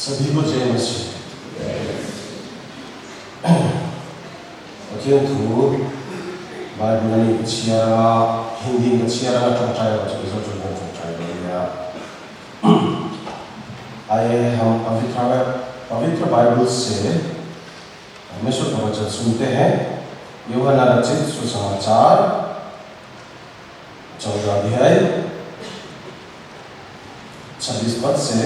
सभी को जय मसीह। Pathian thu Bible a nih ka chhiar anga, Hindi in ka chhiar anga tawngtai erawh chu Mizo tawngin kan tawngtai lo ania. Aye हम पवित्र पवित्र बाइबल से परमेश्वर का वचन सुनते हैं यूहन्ना रचित सुसमाचार 14 अध्याय 26 पद से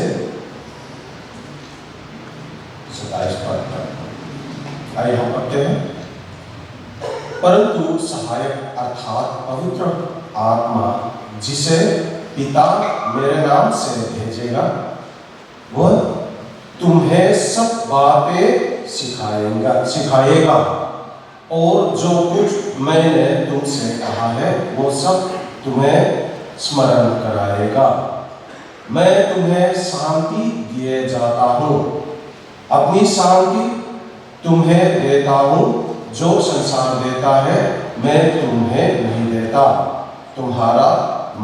27 पद तक। आइए हम पढ़ते हैं। परंतु सहायक अर्थात पवित्र आत्मा, जिसे पिता मेरे नाम से भेजेगा, वह तुम्हें सब बातें सिखाएगा सिखाएगा और जो कुछ मैंने तुमसे कहा है वो सब तुम्हें स्मरण कराएगा। मैं तुम्हें शांति दिए जाता हूँ, अपनी शांति तुम्हें देता हूँ। जो संसार देता है, मैं तुम्हें नहीं देता। तुम्हारा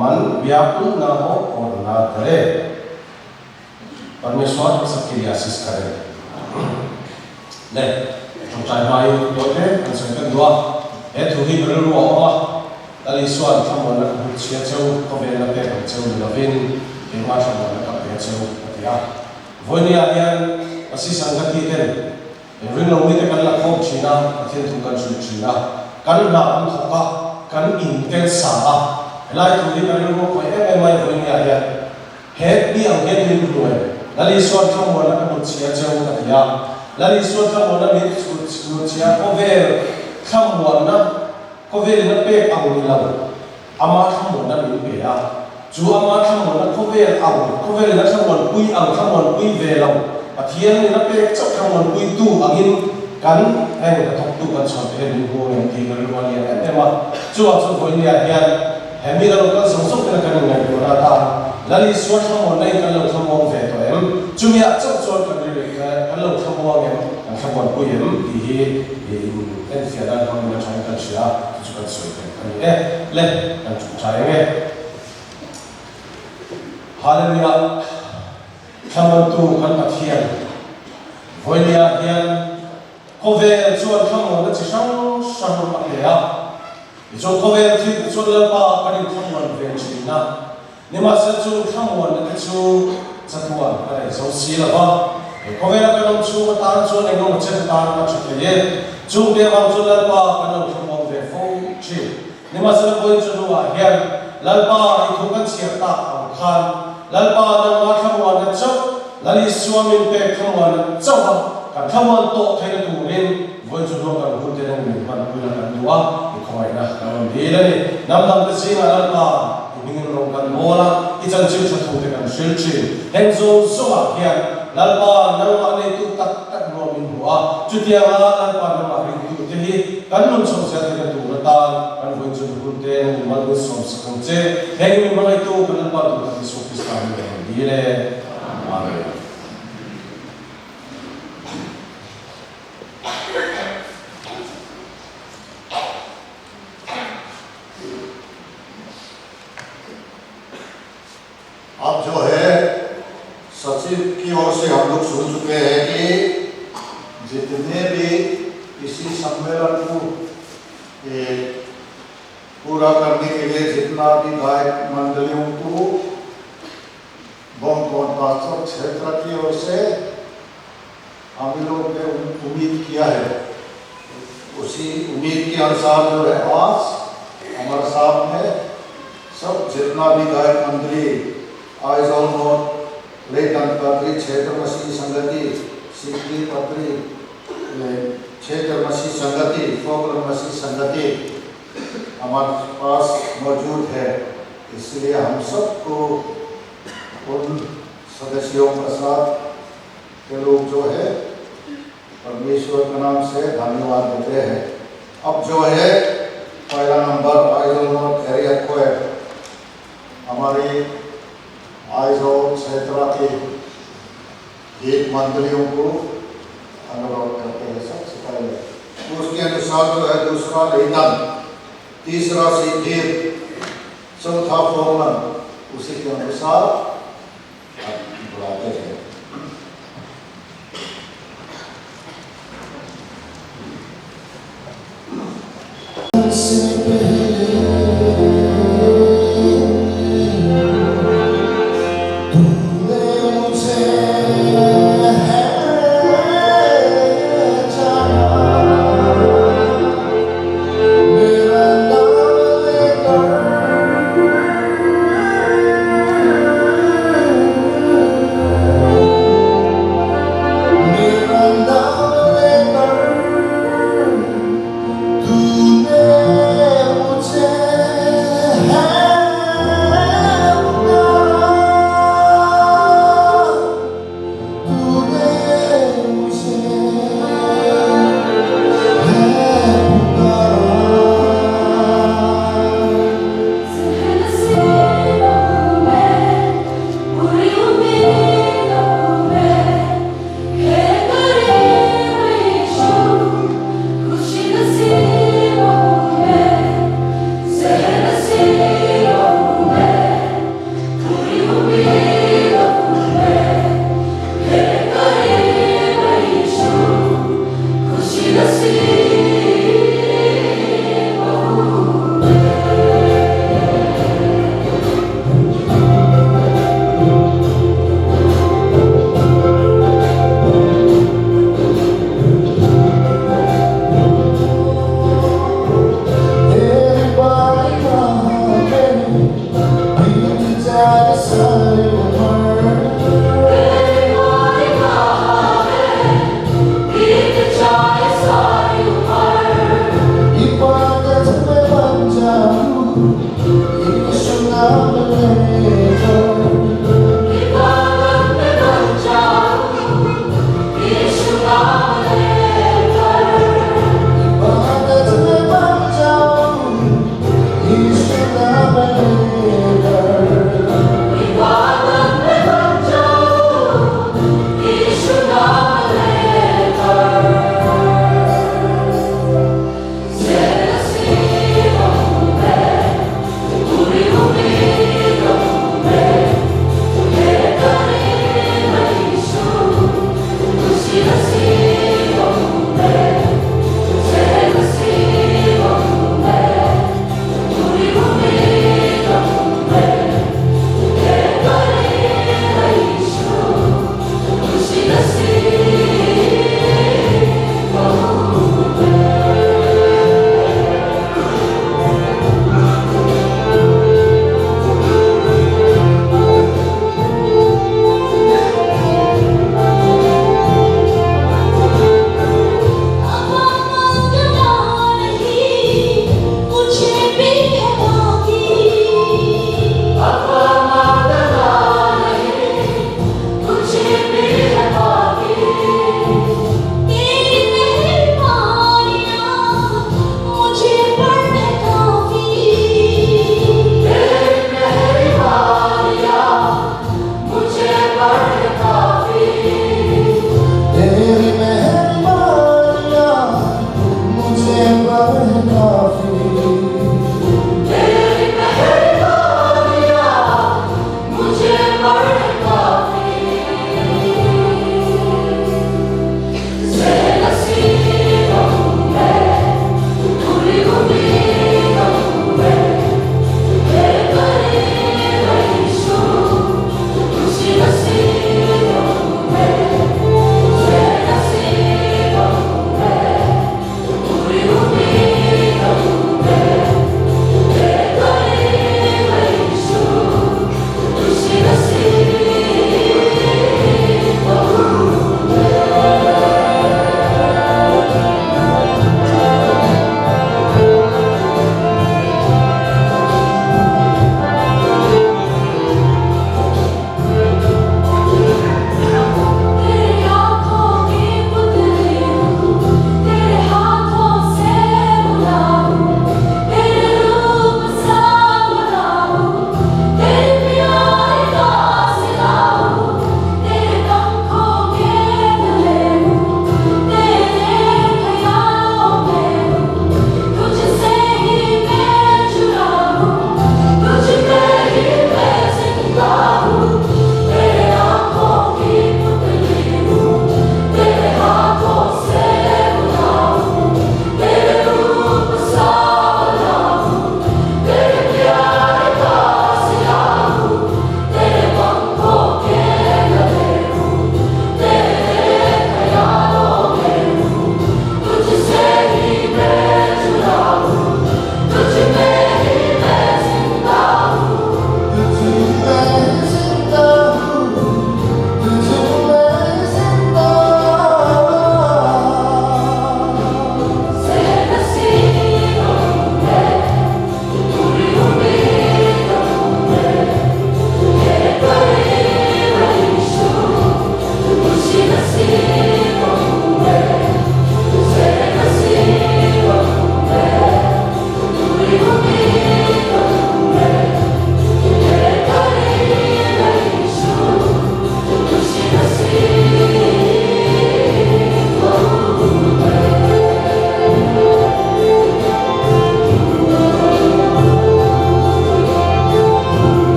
मन व्याकुल न हो और न डरे। परमेश्वर हम सबके लिए आशीष करे। Le tawngtai hmain tawite kan sawi vek duh a, he thu hi ka rilru a awm a, Lal Isua'n thlamuanna ka hmu chhia cheu, khawvelna pek ang cheu ni lovin keimah thlamuanna ka pe cheu a ti a. Vawinia hian Masi Sangati ten ringlo mite kan la khawm thin a, Pathian thu kan hrilh thin a, kan hna kan thawk a, kan intel sa a, helai thu hi ka rilru a khawih em em mai vawinia hian. He mi ang hian min hmu em? Lal Isua'n thlamuanna ka hnutchhia cheu ka ti a. Lal Isua'n thlamuanna min hnutchhia khawvel thlamuanna, khawvelin a pek ang ni lo, ama thlamuanna min pe a. Chu ama thlamuanna khawvel ang, khawvelin a thlamuanpui ang thlamuanpui ve lo, Pathianin a pek chauh thlamuanpuitu angin kan heng hnathawktu kan chhuan te hian min hmu ang em tih ka rilru a lian em em a. Chuvang chu vawinia hian He mi lo kal zawng zawng tena kan inngaihtuahna atan Lal Isua thlamuanna in kan lo thlamuang ve tawh em? Chumi ah chauh chuan kan ri kan lo thlamuang em? Kan thlamuanpui em? Tih hi in enfiah dan hmangin a thain kan hria a, chu chu kan sawi tel a ni e. Le, kan ṭum ṭha eng e. Hallelujah! Thlamuantu kan Pathian, vawinia hian khawvel chuan thlamuanna chi hrang hrang a pe a. Tichuan khawvel thil te chuan Lalpa kan inthlamuan ve thin a, nimahsela chu thlamuanna te chu chatuan a rei zo si lo va, he khawvela kan awm chhung atan chuan eng emaw chen tan a tha thei e. Chung te avang chuan Lalpa kan lo thlamuang ve fo thin. Nimahsela vawiin chu hnuah hian Lalpa i thu kan chhiar tak ang khan Lalpa nangma thlamuanna chauh, Lal Isua min pek thlamuanna chauh a kan thlamuan tawh theihna turin Vawi chu hlawk kan hun te nang min hman pui la kan duh a, i khawngaihna kan rawn dil a ni. Hnam dang te zingah Lalpa, i hmingin rawng kan bawl a, i chanchin tha thu te kan hril thin. Heng zawng zawngah hian Lalpa nangmah neitu tak tak nuam min hmu a, chutianga Lalpa nangmah ringtu te hi kan nun chho zel theihna tur atan kan vawi chu hun te nang min mal min sawm sak ang che. Heng i min hmangaihtu kan Lalpa duh tak Isua Krista min rawn dil e. Amen. अब जो है सचिव की ओर से हम लोग सुन चुके हैं कि जितने भी इसी सम्मेलन को पूरा करने के लिए जितना भी गायक मंडलियों को बम पास्टर क्षेत्र की ओर से हम लोग ने उम्मीद किया है, उसी उम्मीद के अनुसार जो है आज हमारे साथ में सब जितना भी गायक मंडली आइजोल नॉर्थ लेटन पत्री क्षेत्र मसीह संगति सिकली पत्री क्षेत्र मसीह संगति फोकल मसीह संगति हमारे पास मौजूद है। इसलिए हम सबको उन सदस्यों के साथ के लोग जो है परमेश्वर के नाम से धन्यवाद देते हैं। अब जो है पहला number Aizawl north area को हमारी आइजोल क्षेत्र के एक मंडलियों को अनुरोध करते हैं सबसे पहले। तो उसके अनुसार जो है दूसरा लेटन, तीसरा सीखीर, चौथा फोरमन, उसी के अनुसार बुलाते हैं। तूने मुझे है जाना, मेरा नाम लेकर। मेरा नाम लेकर तूने मुझे है पुकारा।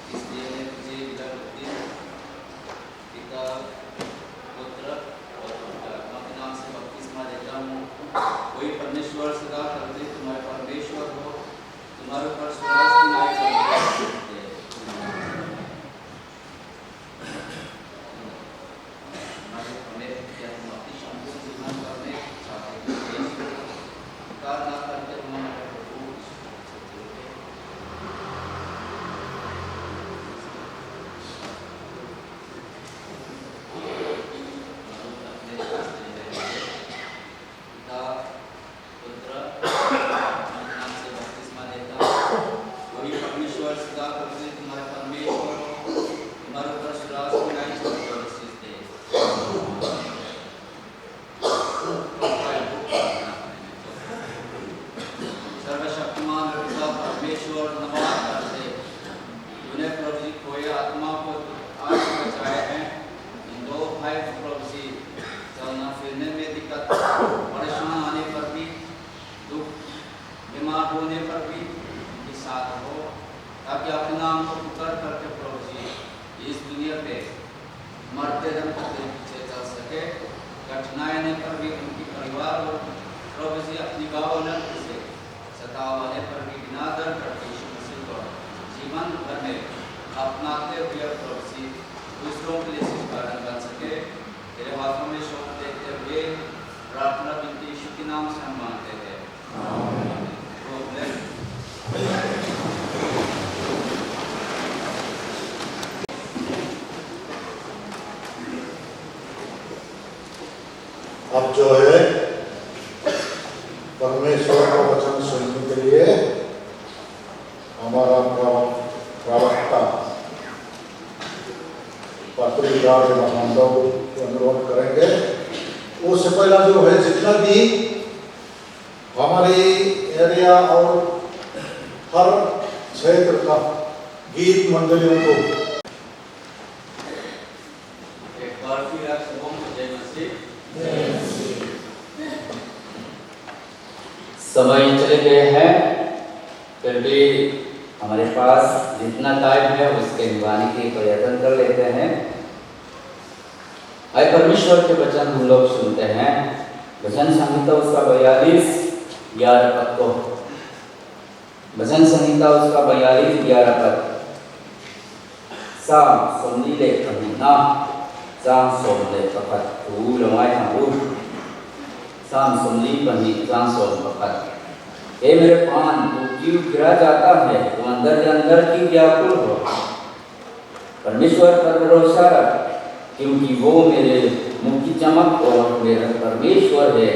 इसलिए मैं तुझे विदा पिता, पुत्र और पवित्र आत्मा के नाम से बपतिस्मा देता हूँ। वही परमेश्वर सदा करते तुम्हारे परमेश्वर हो, तुम्हारे ऊपर सुराज की नाई चलते। हमारे हमें क्या तुम अपनी संपूर्ण जीवन करने चाहते हो? इनकार ना करते हम हमारे प्रभु यीशु से जुड़े। पिता, पुत्र, नाम से बपतिस्मा देता हूँ। वही परमेश्वर सदा करते तुम्हारे परमेश्वर हो, तुम्हारे ऊपर सुराज की नाई चलते और आशीष दे। सर्वशक्तिमान पिता परमेश्वर धन्यवाद करते तूने प्रभु जी खोए आत्मा को आज बचाए हैं। इन दो भाई को प्रभु जी चलना फिरने में दिक्कत, परेशान आने पर भी, दुख बीमार होने पर भी उनके साथ हो, ताकि अपने नाम को पुकार करके प्रभु जी इस दुनिया पे मरते दम तक तेरे पीछे चल सके। कठिनाई आने पर भी उनकी परिवार और प्रभु जी अपनी गाँव से सताव आने पर भी बिना डर करके यीशु मसीह को जीवन भर में अपनाते हुए प्रभु जी दूसरों के लिए इस कारण बन सके। तेरे हाथों में सौंप देते हुए प्रार्थना विनती यीशु के नाम से हम मांगते हैं। God bless. अब जो है परमेश्वर का वचन सुनने के लिए हमारा प्रवक्ता पत्रिका के बांधव को अनुरोध करेंगे। उससे पहला जो है जितना भी हमारी एरिया और हर क्षेत्र का गीत मंडलियों को एक बार फिर आप सबों को जय मसीह। समय चले गए हैं, फिर भी हमारे पास जितना टाइम है उसके निभाने के प्रयत्न कर लेते हैं। आए परमेश्वर के वचन हम लोग सुनते हैं। भजन संहिता उसका 42:11 पद को, भजन संहिता उसका 42:11 पद। Sang som li le pahnih na chang 11 thu lo ngai thang u. Psalm 42 chang 11. हे मेरे प्राण, तू क्यों गिरा जाता है? तू अंदर ही अंदर क्यों व्याकुल हो? परमेश्वर पर भरोसा रख, क्योंकि वो मेरे मुख की चमक और मेरा परमेश्वर है।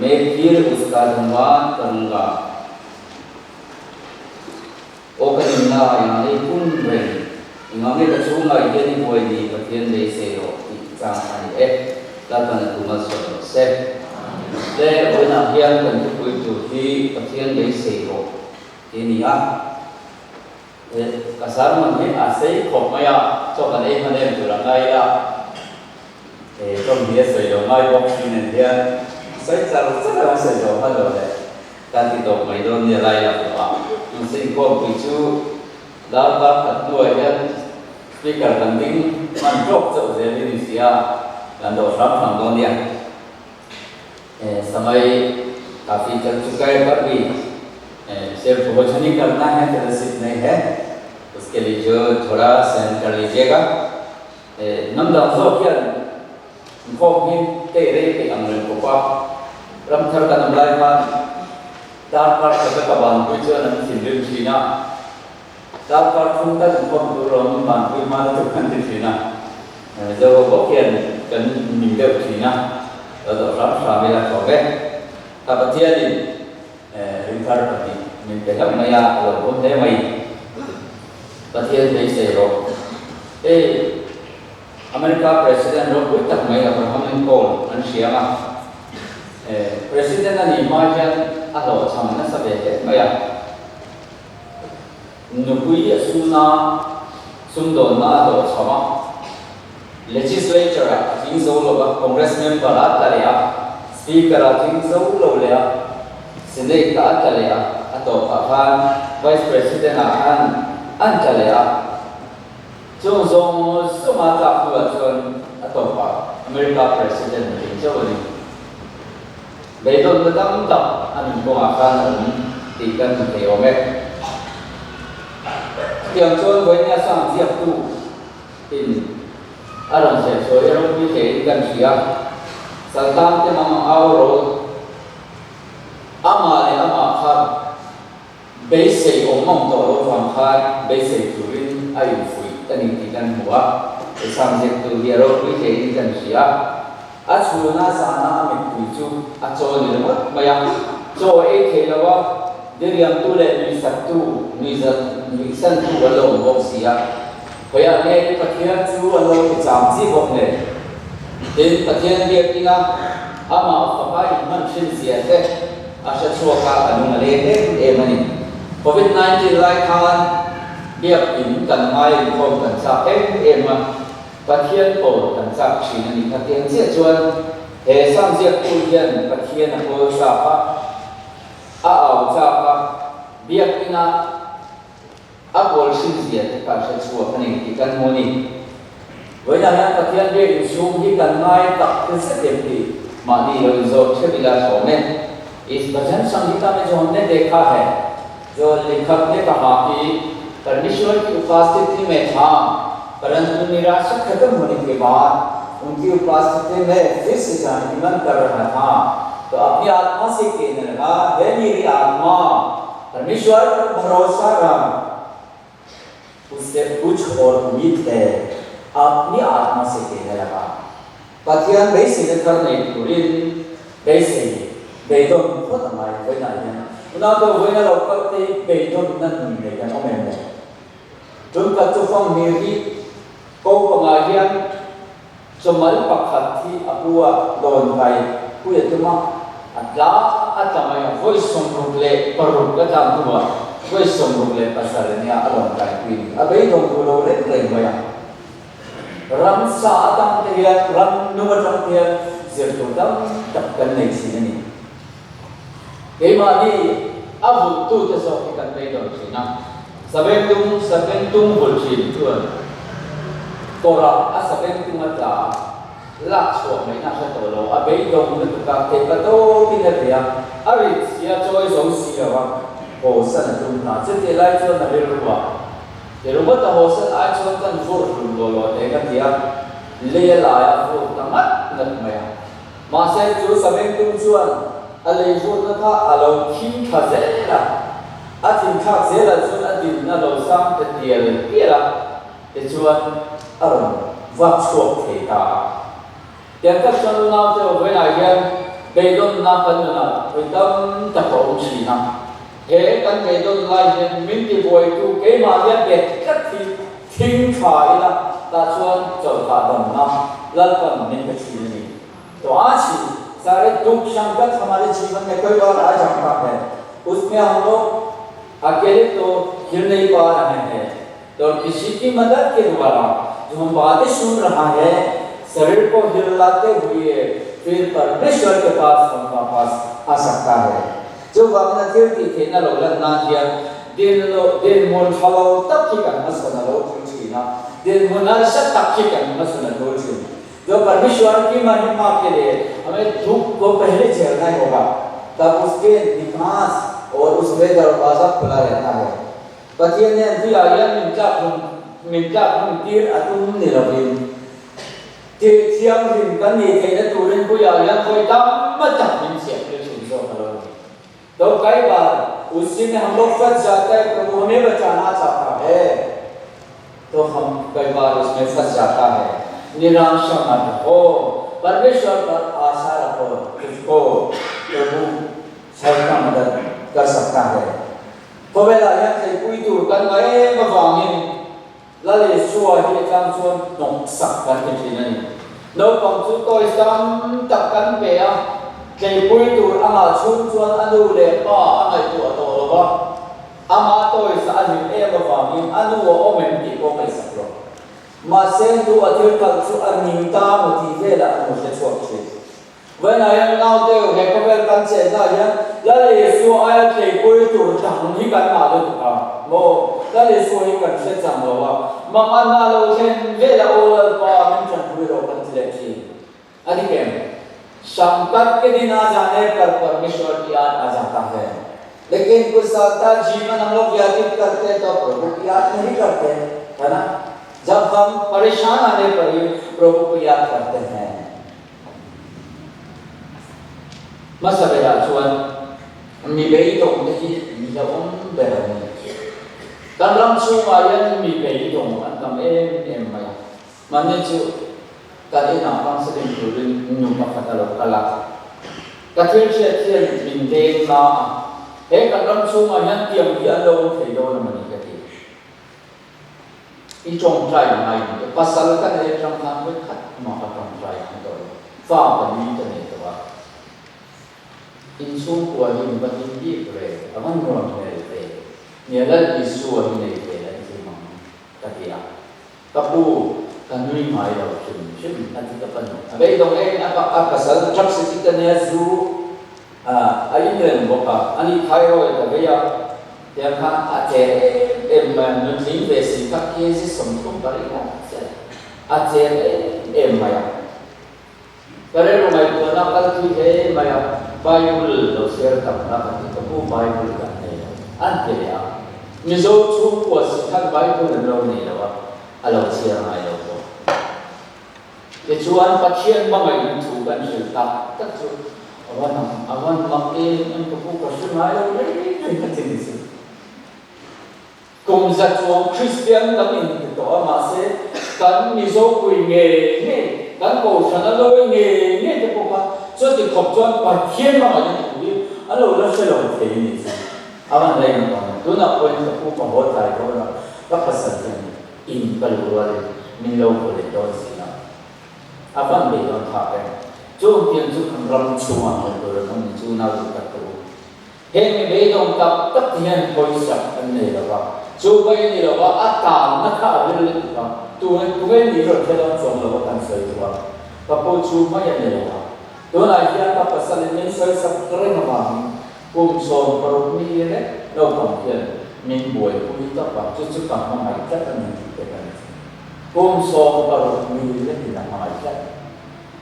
मैं फिर उसका धन्यवाद करूंगा। Aw ka hlimna engah nge kun reng, engah nge ka chhungah i hian i buai ni, Pathian beisei rawh tih chang a ni e. Lalpan a tum a sawi rawh se. Tle vawiinah hian kan thupui tur hi Pathian beisei rawh tih a ni a. Ka sermon hi a sei khawp mai a, chaw kan ei hman em tur a ngai ila. He tawng hi a sawi lo ngai bawk si nen hian sawi char char ang sawi zo hman lo leh kan ti tawp mai dawn nia lai lak lo a. Mahse inkhawmpui chu darkar khat hnuah hian speaker kan ding hman tawk chauh zel hi ni si a, kan dawh hram hram dawn nia. Samai kafi chal chuka hai par bhi sirf vachan hi karna hai fellowship nahi hai uske liye jo thoda sahan kar lijiyega. Hnam dang zawk hian inkhawm hi tei rei peih ang reng khawp a, ram thar kan awm lai khan darkar khat a ka banpui chuan an thinrim thin a, darkar thum tal inkhawm tur rawng in banpui hma na tur kan ti thin a, Mizo ho bawk hian kan ning deuh thin a, lo dawh hram hram ila tho ve. Ka Pathianin ringthar pahnih min pe hlauh mai a, a lo awm hle mai. Pathian beisei rawh. Hei America President ropui tak mai Abraham Lincoln an hria a, President a nih hma hian a hlawhchham nasa ve hle mai a. Nupui a sumna, sumdawnna a hlawhchham a, Legislature-ah a tling zo lo a, Congress member a tla leh a, Speaker a tling zo lo leh a, Senate-ah a tla leh a, a tawpah khan Vice President-ah khan an tla leh a. Chung zawng zawnga tlak hnuah chuan a tawpah America President a tling chauh a ni. Beidawnna tam tak a nun kawngah khan a awm tih kan hmu thei awm e. Chutiang chuan Vawinia Sang ziaktu in a rawn ziah sawi a ropui hle in kan hria. Saltan te mang ang au rawl amah leh amah kha beisei awm awm tawh lo vang khan beisei turin a infuih a ni tih kan hmu a. He Sang ziaktu hi a ropui hle in kan hria. A chhuna zana a mittui chu a chaw ni ringawt mai a, chaw ei thei lo a, diriamtu leh nuihsattu, nuihsantu an lo awm bawk si a. Khawiah nge i Pathian chu an lo ti cham chi bawk nen? Tin, Pathian biakin a, amah faka inhman thin zia te a hre chhuak a, a lung a leng em em a ni. Covid 19 lai khan biakin kan ngai inkhawm kan chak em em a. Pathian pawl kan chak thin a nih kha tiang chiah chuan he Sam ziaktu hian Pathian a kawl chak a, a au chak a, biakina a kawl hrin zia te kha a hre chhuak a ni tih kan hmu a ni. Vawiinah hian Pathian biak inchhung hi kan ngai tak te zet em tih mahni lo inzawt theuh ila thlawm e. Is Bhajan Sanghita mein jo humne dekha hai, jo lekhak ne kaha ki Parmeshwar ki upasthiti mein tha, parantu nirasha khatam hone ke baad unki upasthiti mein phir se jaane ki man kar raha tha, to apni aatma se kehne laga, He meri aatma, Parmeshwar par bharosa rakh, usse kuch aur umeed hai, apni aatma se kehne laga. Pathian beiseina thar nei turin beisei beidawn phawt a ngai vawiinah hian. Unau te vawiina lo kal te hi beidawnna nun nei kan awm em le? Tumkhat chu fanghmir hi ko pangah hian chawmal pakhat hi a pu a, dawn kai pui a tum a, a tla a tla mai a, vawi 66 a tlak hnuah vawi 67 ania a rawn kai pui ni. A beidawn duh lo reng reng mai a. Ramsa atang te hian, ram nung atang te hian zir tur tam tak kan nei thin a ni. Keimahni a vulhtute zawk hi kan beidawn thin a, sabengtung sabengtung vulh thin chuan kawrah a sabengtung a tla a, lak chhuah mai na hre tawh lo, a beidawng lutuk a, theih pa tawkin a bei a, a rit si a, chawi zo si lo a, haw san a tum hna. Chutih lai chuan a rilru a. Ti ringawt a haw san ai chuan kan vur hlum law law te ka ti a, lei a lai a vur ta ngat ngat mai a. Mahse chu sabengtung chuan a lei vutna kha a lo thing thla zel a, a thin thlak zelah chuan a dinna lo sang ta tial tial a, tichuan a rawn vak chhuak thei ta a. Tiang tak chuan unaute aw vawiinah hian beidawnna kan nunah vawi tam tak a awm thin a. He kan beidawn lai hian min tibuaitu keimah hian bet tlat hi thing tha ila tah chuan chawlhah damna Lalpan min pe thin a ni. To aaj hi sare dukh shankat hamare jeevan mein kai baar aa jata hai usme hum log akele to hil nahi pa rahe hain to kisi ki madad ke dwara jo hum baatein sun raha hai sharir ko hillaate huye phir parmeshwar ke paas hum wapas aa sakta hai. Chuvangin a thil tih theihna lo lan nan hian dinhmun tha lo tak hi kan hmasawn a lo tul thin a, dinhmun harsa tak hi kan hmasawn a tul thin. Jo Parmeshwar ki mahima ke liye hame dukh ko pehle jhelna hi hoga, tab uske nikas aur usme darwaza khula rehta hai. Pathian hian tuiah hian min tlak hun min tlak hun tir a tum ni lovin, Tih thianghlim kan nih theihna turin puiah hian khawi tam tak min chhiah tir thin zawk a lo ni. To kai bar usi me hum log fas jata hai prabhu hame bachana chahta hai to hum kai bar usme fas jata hai nirasha mat ho parmeshwar par aasha rakho tujhko prabhu sabka madad kar sakta hai. Khawvelah hian theipui tur kan ngai em avangin Lal Isua hi atang chuan hnawksak kan ti thin a ni. Naupang chu toys tam tak kan pe a, tleipui tur a ngah chhung chuan a nu leh pa a ngaihtuah tawh lo va, ama toys a hlim em avangin a nu a awm em tih pawh ngaihsak lo. Mahse nu a thil khalh chu a ning ta maw tih velah a nu hre chhuak thin. Vawiinah hian naute he khawvel kan chennaah hian Lal Isua aia tleipui tur dang hi kan ngah lutuk a maw? Lal Isua hi kan hre chang lo a, manganna lo thlen vel a aw Lalpa min tanpui rawh kan ti leh thin. A dik em? Sankat ke din a jane par Parmeshwar ki yaad a jata hai. Lekin kuch salta jeevan hum log vyatit karte to Prabhu ki yaad nahi karte, hai na? Jab hum pareshan aane par hi Prabhu ko yaad karte hain. Hmasa berah chuan mi beidawng te hi mi hlauhawm ber an ni. Kan ram chhungah hian mi beidawng an tam em em mai a. Mahni chu kan inah counselling turin nu pakhat a lo kal a. Ka thil hriat hian min deng na a, he kan ram chhungah hian tiang hi an lo awm thei dawn a mawni ka ti. I tawngtai ngai ang che. Pasal ka nei atang khan vawi khat mah ka tawngtai ang tawh lo. Fa pali ka nei tawh a. Inchhungkua hi min va hlim bik ve, a va nuam hmel ve. Nia Lal Isua hi nei ve la i hlim ang ka ti a. Ka pu, ka nui ngai lo hrim hrim a ti ka pa nu. A beidawng em a pasal drugs a ti ta nia zu A inrem bawk a, ani thyroid a vei a, tiang khan a che em em mai a, nutling ve si kha kg 30 a che a che em em mai a. Ka rilru ngaihtuahna kal thui hle mai a, Bible lo share tam na ka ti, ka pu Bible kan nei lo, an ti leh a, Mizo chhungkua si khan Bible an lo nei lo a, a lo chhiar ngai lo bawk. Tichuan, Pathian hmangaihna thu kan hrilh tak tak chu a va nam, a va mak em em ka pu ka hre ngai lo reng reng a ti ni chu. Kum za chuang Kristian kan inti tawh a, mahse kan Mizo pui ngei ngei, kan Kohhran a lawi ngei ngei te pawh kha chuti khawp chuan Pathian hmangaihna thu hi a lo la hre lo thei a ni chu. A van reng a awm. Tunah pawhin ka pu ka haw tlai dawn a, ka pasal hian In ka luh rualin min lo haw leh dawn si lo. A van bei dawn thlak em? Chung tiang chu kan ram chhungah hmuh tur an awm ni chu nau duh tak ka u. Heng mi beidawng tak tak te hian pawisa an nei lo va, chu vai a ni lo va, a tanna kha a ril lutuk a, tunge tunge ni rawn hre dawn chuang lo va kan sawi duh a, ka pu chu mai a ni lo va. Tunah hian ka pasalin min sawi sak reng avangin Kum 60 mi lek naupang hian min buaipui tawp a, chu chu ka hmangaih tlat a ni tih te kan ti. Kum 60 mi lekin a hmangaih tlat.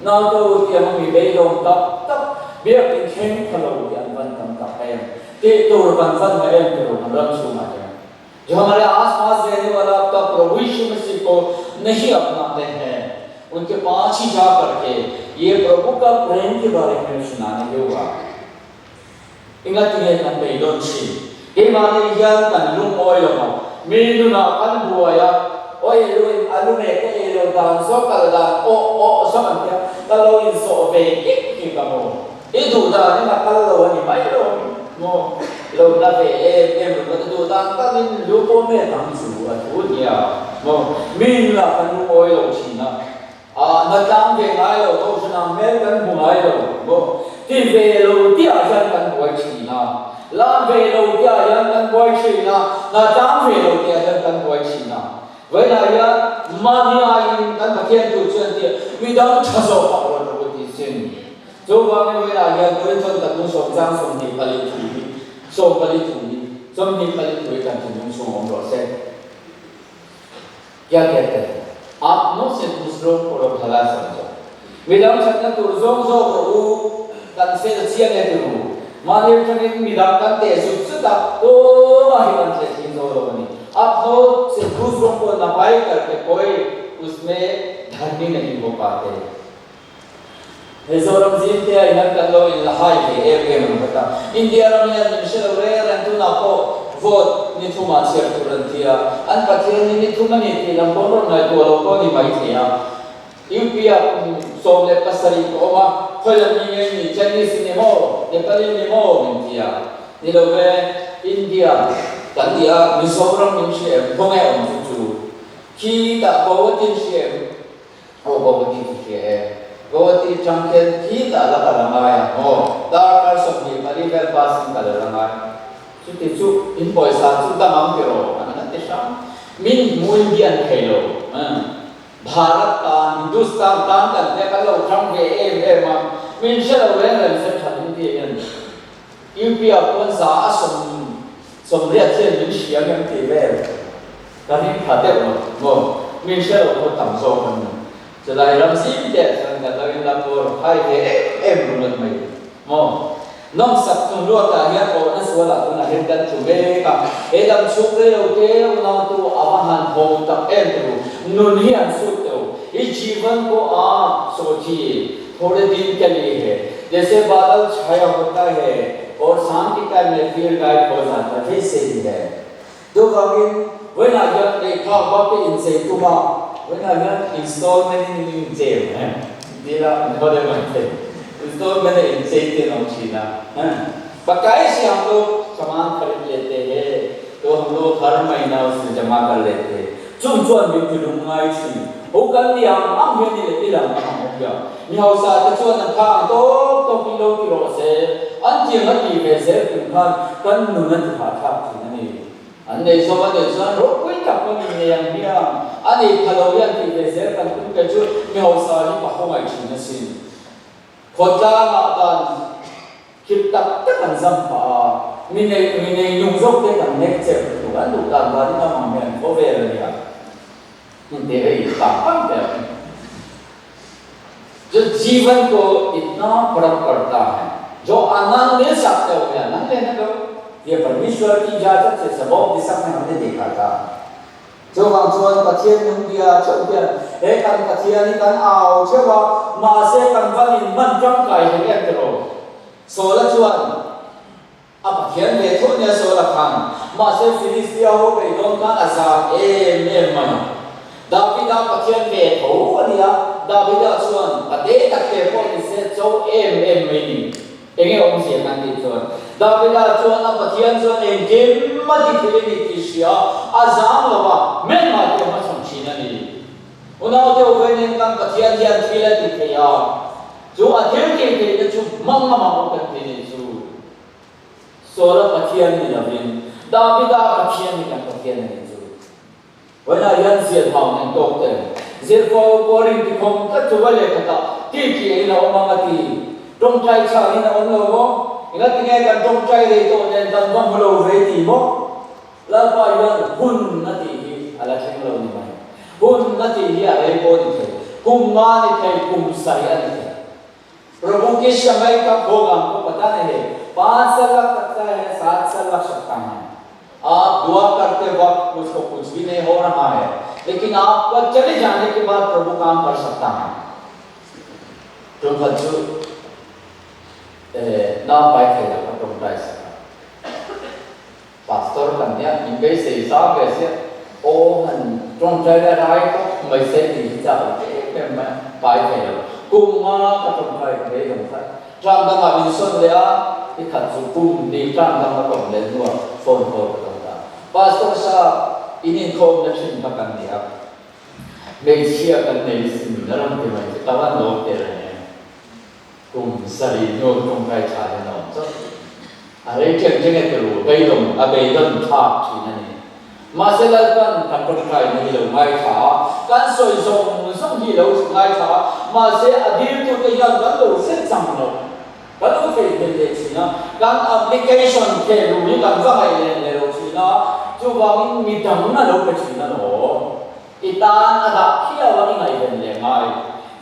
Naute u tiang mi beidawng tak tak biakin thleng kha lo hi an van tam tak em? Tih tur kan van ngah em tiro kan ram chhungah hian. Jo hamare aas paas rehne wala ab tak Prabhu Yishu Masih ko nahi apnate hain. उनके पास ही जा करके ये प्रभु का प्रेम के बारे में सुनाने के हुआ। Engatinge kan beidawn thin? Keimahni hian kan lungawi lo maw? Mi nunah kan buai a, aw ei lo in a lume ka ei lo dan saw kal dan aw aw saw kan tia, ka lo insawh ve kik kik a maw? I duh danin a kal lo a ni mai lo maw? Lo na ve em em lo ka duh dan takin lu pawh met ang chu a thu nia maw? Mi nunah kan lungawi lo thin a. A na tlang ve ngai lo, kohhran ang hmel kan hmu ngai lo maw? Ti ve lo tihah hian kan buai thin a, lam ve lo tihah hian kan buai thin a, na tlang ve lo tihah hian kan buai thin a. Vawiinah hian mahni aiin kan Pathian tur chuan tih midang tha zawk ah rawn rawh u tih sin. Chuvangin vawiinah hian Korinthon kan hnung sawm chang 24 thu hi, 14 thu hi, 24 thu hi kan thinlung chhung awm rawh se. Kia कहते हैं अपनों से दूसरों को भला समझो midang thatna tur zawng zawk rawh u kan fel chiang e ti ru mahni atangin midang kan teh zut zut a tumah hi kan thleh thleng zo lo a ni अपनों से दूसरों को नपाई करके कोई उसमें धर्मी नहीं हो पाते Mizoram zimte ah hian kan lo inla hai ve em em ang khat a, India ram hian min hre lo reng reng tunah pawh vote ni thumah chhiar tur an ti a, an Pathian hi ni thum a ni tih lam pawh rawn ngaihtuah lo pawh a ni maithei a. UP ah kum 17 ka awm a, khawi lam mi nge ni, Chinese i ni maw, Nepali i ni maw min ti a, ni lo ve, India kan ni a, Mizoram min hre em, khawnge awm chu chu, khi tah Guwahati in hre em? Aw Bawati chu hria e. Bawati tang khian khi tah la kal a ngai a maw? Darkar 24 vel bus in kal a la ngai. Chuti chu in pawisa chu tam ang tiraw an han ti hrang. Min hmu in hi an thei lo. Bharat tan, Hindustan tan kan tia kan lo hrang ve em em a. Min hre lo reng reng se that in ti hian UP ah pawn za a sawm sawmriat hian min hria ngem tih vel. Kan in pha deuh lo maw? Min hre lo pawh tam zawk an ni. Chulai ram zim te ah chuan kan lo in la pawr hai ve em em ringawt mai maw? Nawmsak tum ruat ah hian awhna sual ah tunah hian kan tlu mek a, he dam chhung rei lo te unautu a va han ho tak em teh u, nun hi an sut teh u, i jivan pawh a sawthi thawre din ke li he, jaise badal chhaya hota he aur sham ki time mein fir gayab ho jata vaise hi hai. Chuvangin, vawiinah hian lehkha bak i inchei tum a, vawiinah hian installment in in inchei em? Ti ila an haw deuh mai thei. Installment a inchei te an awm thin a. Pakai se hum log saman kharid lete he to hum log har mahina usme jama kar lete he. Chung chuan min ti lung ngai thin. Ho kan ni ang ang hian i leh i lang ang ang awm hian. Mi hausa te chuan an tha ang tawk tawk hi lo ti rawh se. An tiang a tih ve zel tum khan kan nun a ti hahthlak thin a ni. An nei zawk a nih chuan ropui tak pawn in nei ang hian a nei pha lo hian tih ve zel kan tum kei chu mi hausa hi ka khawngaih thin asin. Khawtlang ah dan khirh tak tak an zam phah a, mi nei mi nei nung zawk te kan nek chep lutuk an duh dan dan in amang hian khawvel a nia. Hmun te hei tak tak te ang. जो जीवन को इतना फर्क पड़ता है जो आनंद मिल सकते हो या आनंद लेने दो ये परमेश्वर की इजाजत से सबों दिशा में हमने देखा था Chuvang chuan Pathian nung bia theuh hian he kan Pathian hi kan au theuh a, mahse kan van in hman tangkai hlei em tiraw? Saula chuan A Pathian ve tho nia Saula khan, mahse Filistia ho beidawn khan a zam em em mai. Davida Pathian ve tho a nia, Davida chuan a te tak te pawh ni se cho em em mai ni. Enge awmzia kan tih chuan, Davida chuan a Pathian chuan engkim a ti thei a ni tih hria a zam lo va, hmelma te a hmachhawn thin a ni. Unaute u venin kan Pathian hian thil a ti thei a, chu a thil tih theihna chu hmang a mamawh kan ti nih chu. Saula Pathian ni lovin Davida Pathian hi kan Pathian a nih chu. Vawiinah hian zirhau nen tawk te, zirfo pawh rin ti khawm tlat chu va lehkhatah ti tih in a awm ang a ti. Tawngtai chhan in a awm lo maw? Engatinge kan tawngtai rei tawh nen kan va hmu lo ve ti maw? Lalpa hian hun a tih hi a la thleng lo ni mai. Hun a tih hi a rei pawh a ni thei, kum nga a ni thei, kum sarih a ni thei. Prabhu ke samay kab hoga humko pata nahi hai, paanch saal lag sakta hai, saat saal lag sakta hai. Aap dua karte waqt mujhko kuch bhi nahi ho raha hai. लेकिन आपका चले जाने के बाद प्रभु काम कर सकता है। Ṭumkhat chu nau pai thei lo ka ṭawngṭai sak a, Pastor kan nia min beisei zau ve sia, aw han ṭawngṭai la rai pawh mai se tih hi chak lo em em mai a, pai thei lo. Kum nga ka ṭawngṭai thei dang khat, ṭang dangah min sawn leh a, i khat chu kum hnih ṭang dang ka awm leh hnuah phone call ka dawng ta. Pastor sa in inkhawmna ṭhin kha kan ni a. Hmeichhia kan nei sin a rawn ti mai chu ka van lawm teh reng em. Kum sarih hnu tawngtai tha hian a awm chauh. A rei ṭeng ṭeng e turu beidawng a beidawn thlak ṭhin a ni. Mahse Lalpan kan tawngtaina hi lo ngaithla a, kan sawi zawng zawng hi lo ngaithla a, mahse a diltute hian kan lo hre chang lo. Kan lo thei hmel leh thin a, kan application theh luh hi kan va ngaih leh leh lo thin a, chuvangin mi dang a lo pe thin a lawm. I tan a dah khiau a i ngaihven leh ngai.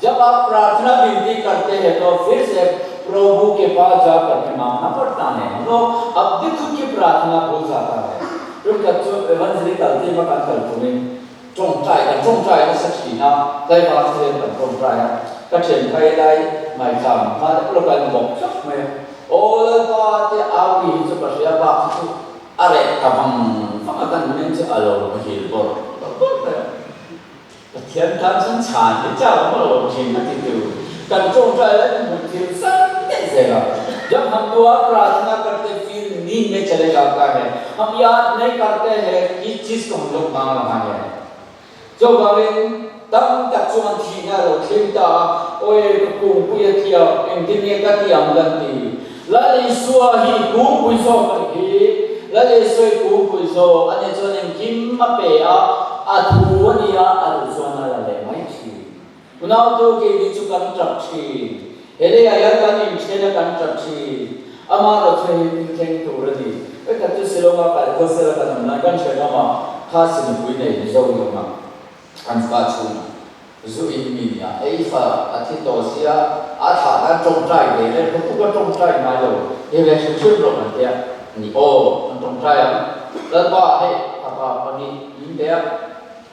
Jab aap prarthana binti karte hai toh fir se Prabhu ke paas ja karke mangna padta hai. Hum log apni khud ki prarthana bhul jata hai. Tum khat chu evangelical team a kan kal tumin Tawngtai kan tawngtai nasa thin a, tlaivar te hian kan tawngtai a, ka thian phai lai ngaithlam hma deuh lawk a in bawk tlat mai a, Aw Lalpa te au ri hi chu ka hria bak hi chu a reh ta vang vang a kan meng chu a lo muhil bawrh bawrh mai a, Pathian tan chuan chhan hi chau maw lo thin a ti tu kan tawngtai lai kan hmuh thil zan daih zel a, Jab hum dua prarthana karte fir neend mein chale jata hai, hum yaad nahi karte hai kis cheez ko hum log maang raha hai. Chuvangin tam tak chuan thihna a lo thleng ta a, Awi ka kungpui a thiam, engtin nge ka ti ang kan ti. Lal Isua hi kungpui zawk a ni hi. Lal Isua hi kungpui zawk a nih chuan engkim a pe a, a thu a nia, a duh chuan a la leh mai thin. Unautu keini chu kan tap thin. He leiah hian kan inthen a kan tap thin. Amaherawhchu hei hi thil thleng tur a ni. Vekhat chu Shillong-a kal khawsel a kan awm lai kan hre ngam a, kha sinupui nei Mizo ni awm a, an fa chhungah zu in mi nia, ei fa a thi tawh sia, a thlah nan tawngtai ve reng, ka puk a tawngtai ngai lo, hei ve hrim hrim rawh kan tia, ni aw, kan tawngtai ang, Lalpa hei fapa pahnih min pe a,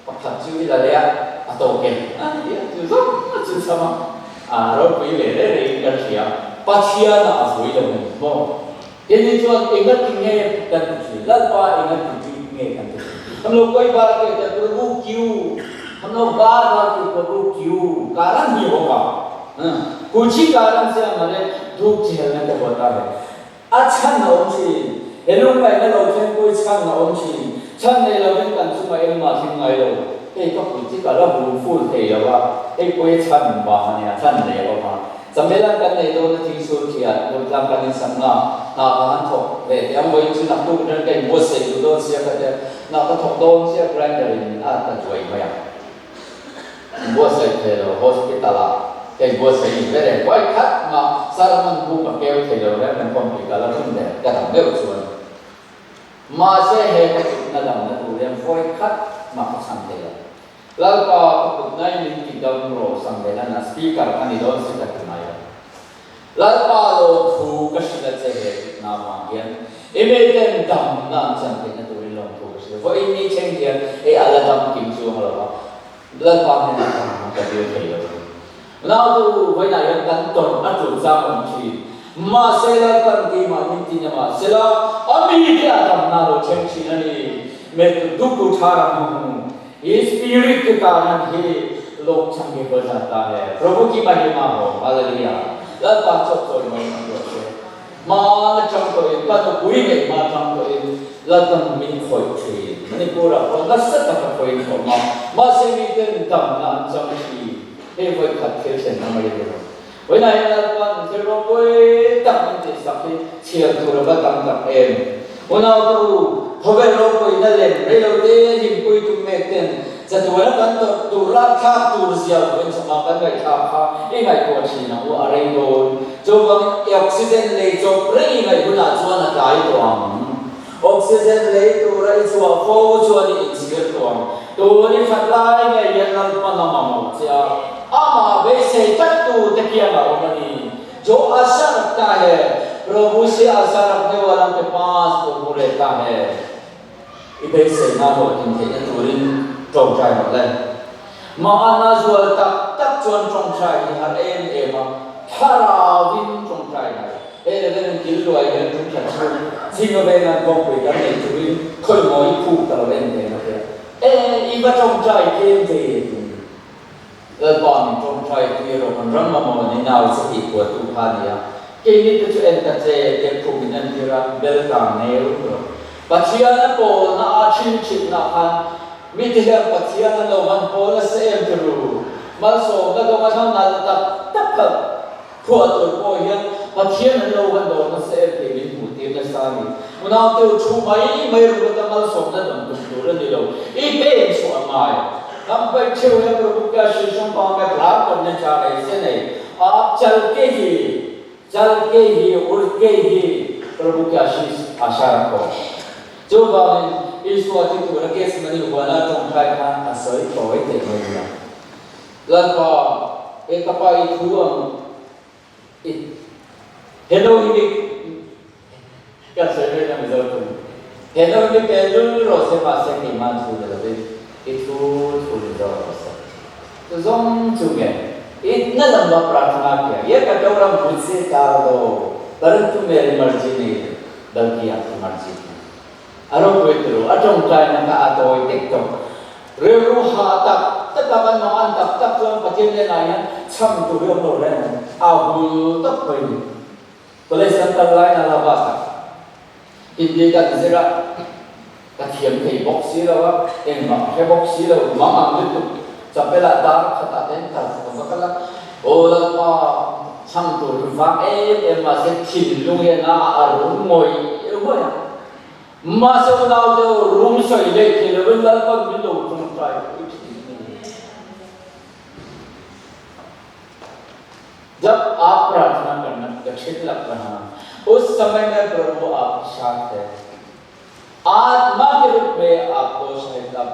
Pakhat chu i la leh a, a tawk e a ti a, chu zawng a chu chham a, a ropui ve reng rengin kan hria, Pathian ah a vui lo a ni maw? Keini chuan enga ti nge kan ti thin, Lalpa enga ti bik nge kan ti thin? Ham lo koi bar ke te Prabhu kiu, ham lo bar bar ke Prabhu kiu, karan hi hoga, kuch hi karan se hamare dukh jhelne ko hota hai. A chhan a awm thin. He lungngaihna lo thlengpui chhan a awm thin. Chhan nei lovin kan chungah engmah thleng ngai lo. Hei ka pui chi ka la hum ful thei lo a, hei pawh hi chhan vang a nia, chhan nei a awm a. Chamelan kan nei dawn a thing sur thiat, Durtlang kan insak na, hna ka han thawk ve teh ang, vawiin chu naktuk atang ka inbuatsaih duh dawn sia ka tia, hna ka thawk dawn sia grinder in min at ta duai mai a. Inbuatsaih thei lo hospital ah ka inbuatsaih ni ber e, vawi khat mah sermon bu ka keu thei lo reng reng pawm tih ka la rin der ka dam deuh chuan. Mahse he ka kutna damna tur hian vawi khat mah ka chhan thei lo. Lalpa ka kutna i min ti dam rawh Samvelana speaker ka ni dawn si ka ti mai a. Lalpa lawmthu ka hrilh a che he kutna vang hian i miten damna an chan theihna turin lawmthu ka hrilh. Vawiin ni thleng hian hei a la dam kim chuang lo a, Lalpa hnenah damna ka dil thei lo. Nautu vawiinah hian kan tawrh a tul chang a awm thin. Mahse Lalpan keimah min ti na mahsela a mite a damna lo thleng thin a ni. Met duk u tha ram hmu. I spirit ke karan hi lok change ho jata hai Prabhu ki mahima ho Hallelujah Lalpa chawp chawi mai ang rawh se Hmaan atang tawhin ka nupui ngei hma atang tawhin Lalpan min khawih thin Manipur ah pawh nasa taka khawihin ka awm a mahse miten damna an chang thin hei vawi khat thil thlen na mai a ni lo Vawiinah hian Lalpan thil ropui tak min tihsak hi chhiar tur a va tam tak em. Unautu, khawvel ropuina lem reilote hlimpui tum mek ten chatuana kan tawrh tur rapthlak tur zia vawiin chama kan ngaihthlak kha i ngaihtuah thin ang u a rei dawn. Chuvangin oxygen lei chawp reng i ngaih hunah chuan a tlai tawh ang. Oxygen lei tura i chhuah fo chuan i inchhir tawh ang. Tun i that lai ngei hian Lalpan a mamawh che a, amah beisei tlattu te kiang a awm a ni. Jo asha rakhta hai, Prabhu se asha rakhne walan ke paas Prabhu rehta hai. I beiseina hlawhtlin theihna turin. Ṭawngṭai rawh le. Mahana zual tak tak chuan ṭawngṭai hi har em em a, thlarauin ṭawngṭai ngai. Hei le ven kil luai hian ṭum khat chu Chhinga vengan kawngpui kan nei turin khawimaw i khuk ta lo en ve na tia. E, i va ṭawngṭai tlem ve tiin Lalpa min ṭawngṭai tir rawh kan ram mamawh ni nau che tih phuahtu kha a ni a. Keini te chu en ta che tiang khuk in en tir a, bel kang neu rawh. Pathian a pawlna a ṭhin ṭhinna khan mite hian Pathian an lo han pawl nasa em ti ru. Malsawmna dawnga hla nalh tak tak kha phuah tur pawh hian Pathian an lo han dawr nasa em tih min hmuh tir nasa a ni. Unaute u thu mai mai ringawta malsawmna dawng tum tur a ni lo. I pen chhuah a ngai. Kan paih theuh hian Prabhu Kya Shisham Pame hla kan ne cha rei se nei. Aap chal ke hi Chal ke hi ur ke hi Prabhu ki ashish asha rakho. Chuvangin Isua thi tura Gethsemane huana tawngtai khan a sawi tawi theih mai nia. Lalpa, he ka pa i thu ang i he no hi mi kan sawi mek a Mizo tum he no hi mi pe lul rawh se mahse keimah thu ni lovin i thu thu ni zawk rawh se. Chu zawng chu nge itna lamba prarthana kia ye katora mujhse taar do parantu meri marzi nahi balki aapki marzi hai. A ropui turu a tawngtaina kha a tawi tek tawh. Rilru ha tak tak a kan mang an tak tak chuan Pathian hnenah hian chham tur hi awm lo reng a hul tawp mai ni. College kan kal lain a la bak a, Hindi kan zir a, ka thiam thei bawk si lo a, engmah ka hre bawk si lo, mang ang lutuk chapel ah dar khatah te hian kal ka va kal a, aw Lalpa chhang tur hi vang em em mahse thinlung hian a a rum ngawih ngawih a, mahse unau te u rum sawi leh thei lovin Lalpan min lo tawngtai pui thin a ni. जब आप प्रार्थना करना कठिन लग रहा उस समय में प्रभु आपके साथ है आत्मा के रूप में आपको सहायता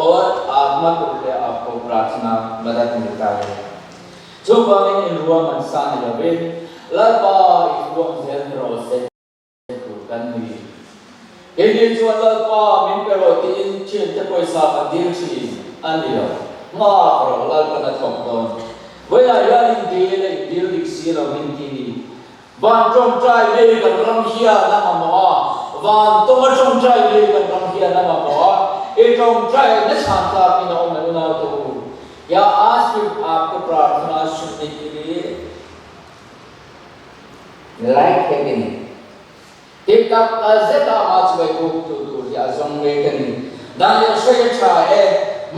और आत्मा के रूप में आपको प्रार्थना मदद मिलता है chuvangin in ruahman sa ni lovin Lalpa i thuam zel ni rawh se. Tur kan ni. Keini chuan Lalpa min pe rawh tiin thiante pawisa kan dil thin a ni lo. Nghak rawh Lalpan a thawk dawn. Vawiah hian in dil a in dil dik si lo min ti ni. Van tawngtai nei kan ram hian a mamawh a, van tawnga tawngtai nei kan ram hian a mamawh a, i tawngtai na chhan tlakin a awm e unaute u. Ya aaj bhi aapko prarthana sunne ke liye Like he ka ni. Ti tak zet a amah chu vai buk tu tur hi a zawng mek a ni. Dan leh hruai a tha e,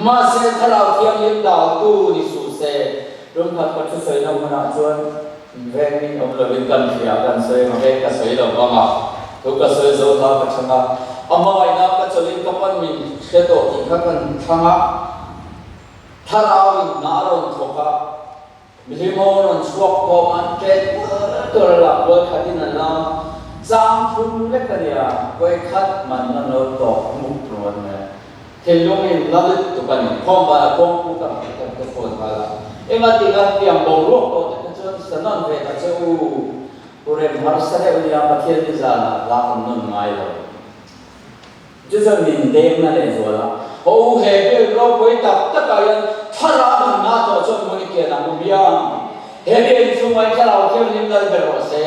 mahse Thlarau Thianghlim dal tu ni suh se. Tum khat ka thu sawina hmunah chuan veng min awm lovin kan hria kan sawi ang veng ka sawi lo vang a, thu ka sawi zo hla ka chhang a, a hmangaihna ka chawlhin ka pan min hre tawh tih kha kan thlang a, Thlarau in hna a rawn thawk a, Mihlimho rawn chhuak khawm an ṭet uar tur a lak kual khatin an lam chang thum lek a nia, vawi khat man an lo tawk muk rawn le. Thinlung in la lutuk a ni, khawm vana kawngpu ka hmu kan ka phone nghal a, enga tinga tiang boruak tawh te kha chuan sa nawn ve ta che u, u rem harsa deuh nia Pathian ni zanah hla kan nawn ngai lo. Chu chuan min deng na leh zual a, Haw u he bill ropui tak takah hian thlarau han ngah tawh chuan hmun i kian ang u biang. He bill chhungah hian thlarau thianghlim lal ber rawh se.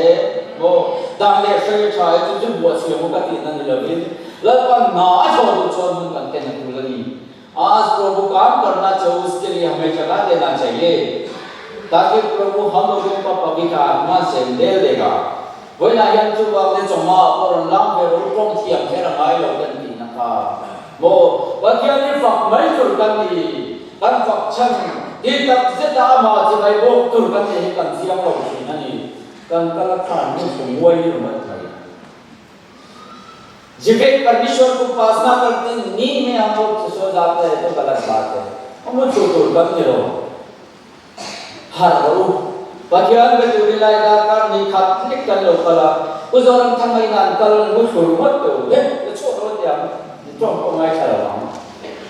Maw? Dan leh hruai tha hi chu chu buah chhiam u ka tihna ni lovin Lalpan hna a thawh duh chuan hmun kan ken a tul a ni. Aaj Prabhu kaam karna che uske liye hame jagah dena chahiye taki Prabhu hum logon ka pavitra aatma se undel dega. Vawiinah hian chuvang te chawhma ah pawh rawn lang ve ro tawng thiam kher a ngai lo kan tihna kha maw Pathian hi fak mai tur kan ni, kan fak chhan ti tak zeta amah chi mai bawk tur kan ni hi kan chiang lo thin a ni. Kan kal a khan hmun thum nguai hi rawh thei. Jivit Parmeshwar ko upasna karte नींद में हम लोग सो जाते हैं तो गलत बात है हम chu tur kan ni lo har ro Pathian be tur ilai darkar ni khat lek kan lo kal a U Zoramthanga in an kal mu thlur ngawt te u he la chhuak lo tiang tawng pawh ngaithla lo ang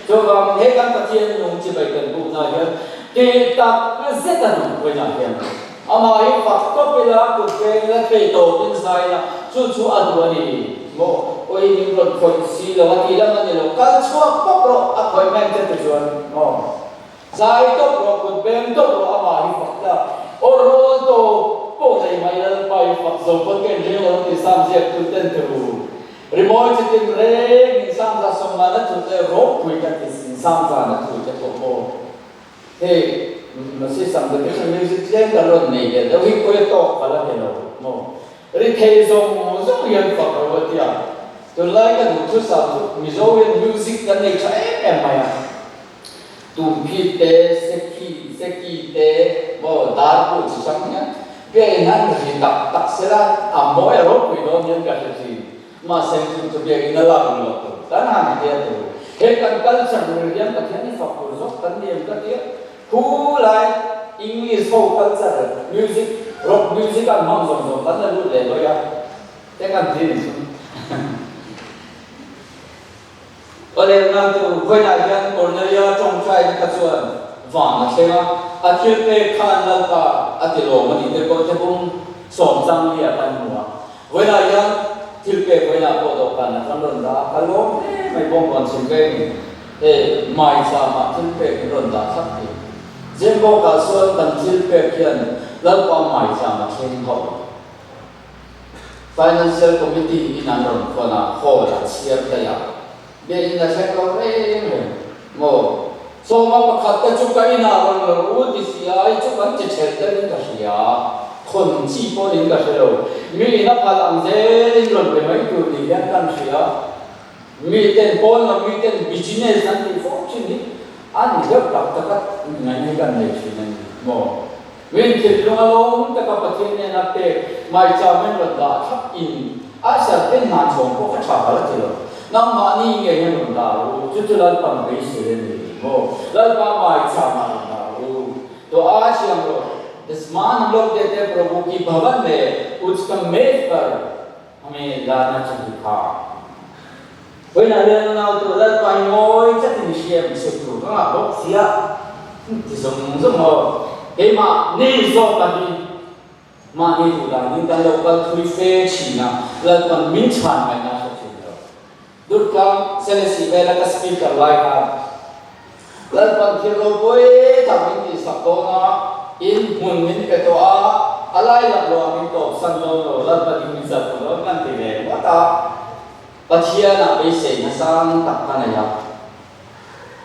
chuvangin he kan Pathian nung chibai kan buk na hian ti tak zet a ni vawiinah hian Amah hi fak tawp ila, kut peng ila, thei tawpin zai ila, chu chu a duh a ni maw? Oi min rawn khawih si lo a tih lam a ni lo, kal chhuak pawp rawh a khawih men che ti chuan aw zai tawp rawh kut beng tawp rawh amah hi fak ta aw rawl tawp pawh nei mai Lalpa hi fak zo pawn ka inring lo tih sam ziak tu ten ti ru rimawi chi tin reng in sam za sawm nana thu te ropui ka ti sin sam za na thu te pawh maw hei masi sam te chu music tlem kan rawn nei leh deuh hi pawi a tawk ka la ti lo maw Ri thei zawng zawng hian fak ro a tia. Tunlai ka duhthusam chu Mizo hian music kan nei tha em em mai a. Tumphit te, sekhi, seki te, maw dar bu chi hrang hian biakinn han ri tak tak sela a mawi a ropui dawn hian ka hre thin. Mahse chu chu biakinn a lak luah tur kan han tia tur. He kan culture ri hian Pathian hi fak tur zawk kan ni em ka tia. Khu lai English ho culture music rock music an hmang zawng zawng kan la lut leh dawi a te kan ti ni chu. Awle nang chu vawiinah hian Cornelia tawngtai na kha chuan van a thleng a, a thil pek khan Lalpa a ti lawm a ni te pawh thebung sawm chang lia kan hmu a. Vawiinah hian thil pek vawiinah pawh dawhkan a kan rawn dah a, ka lawm hle mai bawngkawn chhim vek ni. Hei maichama thil pek in rawn dah thlap hi. Zembawkah chuan kan thil pek hian Lalpa maichama thleng hauh. Financial Committee in an rawn khawn a, hall a chhiar daih a. Biakinn a thleng lo reng reng maw? Sawma pakhat te chu ka inah rawn lo u ti si a, hei chu kan che ṭhelh deuhin ka hria. Khawn chi pawhin ka hre lo. Mi in a phal ang zelin rawn pe mai tur ni hian kan hria. Mi ten pawn lo mi ten business an tih fo thin hi a ni deuh tak tak a ngaihna hi kan nei thin a ni maw? Min thinlung a lawm taka Pathian nena pek maicham in rawn dah thlap in a ser ten hna chhawng pawh ka tha kal a ti lo. Nangmahni ngei hian rawn dah rawh u, chu chu Lalpan beisei a ni maw? Lalpa maicham ah rawn dah rawh u, to aaj hi ang rawh, Dasman hum log dete Prabhu ki bhavan me uska mej par Hame lana chu hi kha. Vawiinah hian unau tu Lalpa hi ngawi tlatin i hria em chhuk tur ka ngah bawk sia ti zawng zawng aw. Keimah ni zawk a hi mahni duh dan in kan lo kal thui fe thin a, Lalpan min chhan ngaihna hre thin lo. Durtlang Selesih vela ka speaker lai khan Lalpan thil ropui tak min tihsak dawn a, in hmun min pe tawh a, a lai lak lo ah min tawp san dawn lo, Lalpan in min zalh tawh dawn kan ti ve ngawt a, Pathianah beiseina sang tak ka nei a.